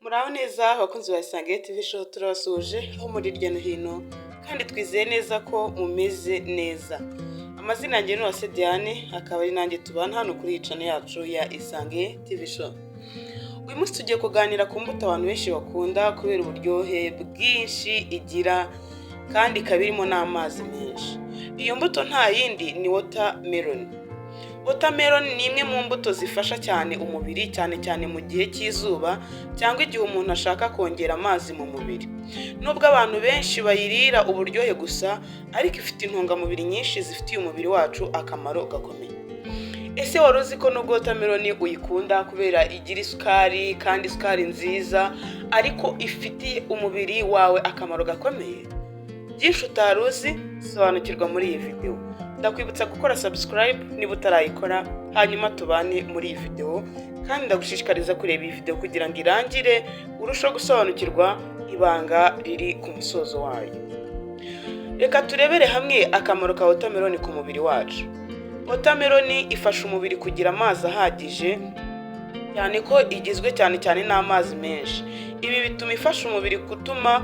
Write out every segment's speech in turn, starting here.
Muraho neza abakunzi ba Isange TV Show, turabasuhuje aho muri hirya no hino kandi twizeye neza ko mumeze neza. Amazina yanjye ni Uwase Diane, akaba ari nanjye tubana hano kuri iyi channel yacu ya Isange TV Show. Uyu munsi tugiye kuganira ku mbuto abantu benshi bakunda kubera uburyohe bwinshi igira kandi ikaba irimo n'amazi menshi. Iyo mbuto nta yindi ni watermelon. Watermelon ni imwe mu mbuto zifasha cyane umubiri, cyane cyane mu gihe cy'izuba cyangwa igihe umuntu ashaka kongera amazi mu mubiri. Nubwo abantu benshi bayirira uburyohe gusa, ariko ifite intungamubiri nyinshi zifitiye umubiri wacu akamaro gakomeye. Ese wari uzi ko nubwo watermelon uyikunda kubera igira isukari kandi isukari nziza, ariko ifitiye umubiri wawe akamaro gakomeye? Byinshi utari uzi, sobanukirwa muri iyi video. Ndakwibutsa gukora subscribe niba utarayikora, hanyuma tubane muri iyi video, kandi ndagushishikariza kureba iyi video kugira ngo irangire, urusheho gusobanukirwa ibanga riri ku musozo wayo. Reka turebere hamwe akamaro ka watermelon ku mubiri wacu. Watermelon ifasha umubiri kugira amazi ahagije, cyane ko igizwe cyane cyane n'amazi menshi. Ibi bituma ifasha umubiri gutuma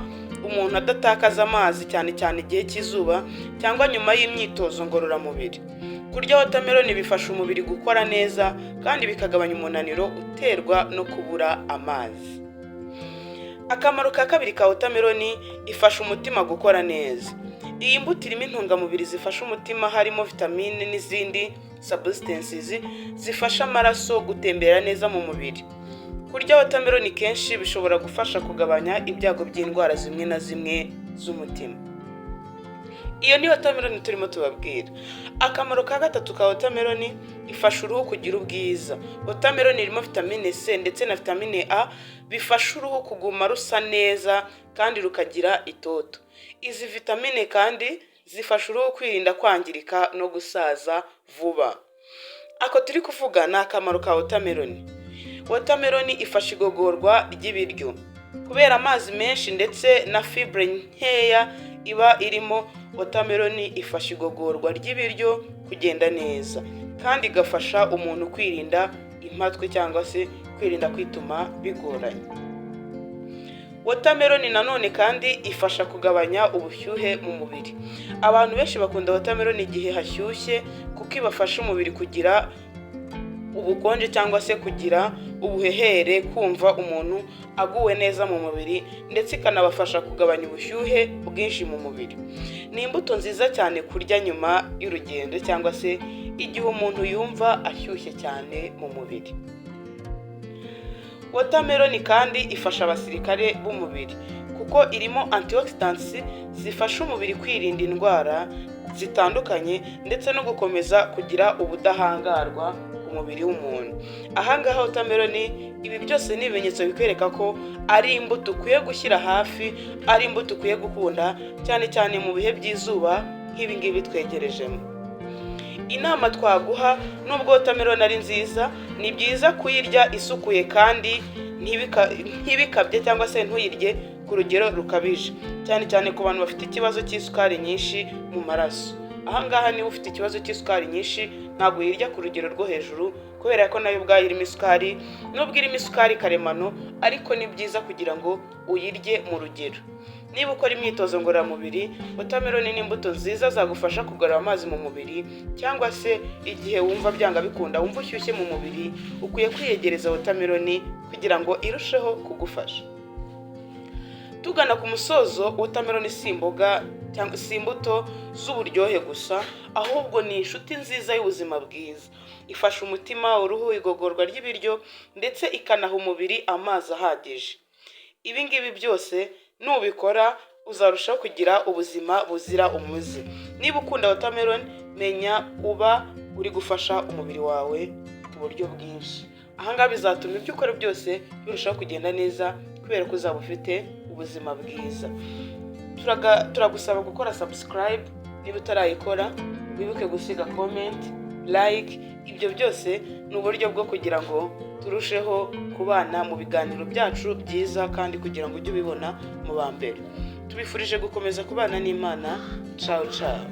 umuntu adatakaza amazi, cyane cyane igihe cy'izuba cyangwa nyuma y'imyitozo ngororamubiri. Kurya watermelon bifasha umubiri gukora neza kandi bikagabanya umunaniro uterwa no kubura amazi. Akamaro ka kabiri ka watermelon, ifasha umutima gukora neza. Iyi mbuto irimo intungamubiri zifasha umutima, harimo vitamine n'izindi substances zifasha amaraso gutembera neza mu mubiri. Kurya watermelon kenshi bishobora gufasha kugabanya ibyago by'indwara zimwe na zimwe z'umutima. Iyo ni watermelon turimo tubabwira. Akamaro ka gatatu ka watermelon, ifasha uruhu kugira ubwiza. Watermelon irimo vitamine C ndetse na vitamine A bifasha uruhu kuguma rusa neza kandi rukagira itoto. Izi vitamine kandi zifasha uruhu kwirinda kwangirika no gusaza vuba. Ako turi kuvuga ni akamaro ka watermelon. Watermelon ifasha igogorwa ry'ibiryo. Kubera amazi menshi ndetse na fibre nkeya iba irimo, watermelon ifasha igogorwa ry'ibiryo kugenda neza kandi igafasha umuntu kwirinda impatwe cyangwa se kwirinda kwituma bigoranye. Watermelon nanone kandi ifasha kugabanya ubushyuhe mu mubiri. Abantu benshi bakunda watermelon igihe hashyushye kuko ibafasha umubiri kugira ubukonje cyangwa se kugira ubuhehere, kumva umuntu aguwe neza mu mubiri, ndetse ikanabafasha kugabanya ubushyuhe bwinshi mu mubiri. Ni imbuto nziza cyane kurya nyuma y'urugendo cyangwa se igihe umuntu yumva ashyushye cyane mu mubiri. Watermelon kandi ifasha abasirikare b'umubiri kuko irimo antioxidants zifasha umubiri kwirinda indwara zitandukanye ndetse no gukomeza kugira ubudahangarwa ku mubiri w'umuntu. Ahangaha watermelon, ibi byose ni ibimenyetso bikwereka ko ari imbuto ukwiye gushyira hafi, ari imbuto ukwiye gukunda cyane cyane mu bihe by'izuba nk'ibi ngibi twegerejemo. Inama twaguha: nubwo watermelon ari nziza, ni byiza kuyirya isukuye kandi ntibikabye cyangwa se ntuyirye ku rugero rukabije, cyane cyane ku bantu bafite ikibazo cy'isukari nyinshi mu maraso. Ahangaha niba ufite ikibazo cy'isukari nyinshi, ntabwo uyirya ku rugero rwo hejuru kubera ko nayo ubwayo irimo isukari. Nubwo irimo isukari karemano, ariko ni byiza kugira ngo uyirye mu rugero. Niba ukora imyitozo ngororamubiri, watermelon ni imbuto nziza zagufasha kugarura amazi mu mubiri, cyangwa se igihe wumva byanga bikunda wumva ushyushye mu mubiri, ukwiye kwiyegereza watermelon kugira ngo irusheho kugufasha. Tugana ku musozo, watermelon si imboga cyangwa si imbuto z'uburyohe gusa, ahubwo ni inshuti nziza y'ubuzima bwiza. Ifasha umutima, uruhu, igogorwa ry'ibiryo, ndetse ikanaha umubiri amazi ahagije. Ibi ngibi byose nubikora uzarushaho kugira ubuzima buzira umuze. Niba ukunda watermelon, menya uba uri gufasha umubiri wawe ku buryo bwinshi. Ahangaha bizatuma ibyo ukora byose birushaho kugenda neza kubera ko uzaba ufite ubuzima bwiza. Turagusaba gukora subscribe niba utarayikora, wibuke gusiga comment, like. Ibyo byose ni uburyo bwo kugira ngo turusheho kubana mu biganiro byacu byiza kandi kugira ngo ujye ubibona mu ba mbere. Tubifurije gukomeza kubana n'Imana. Ciao ciao.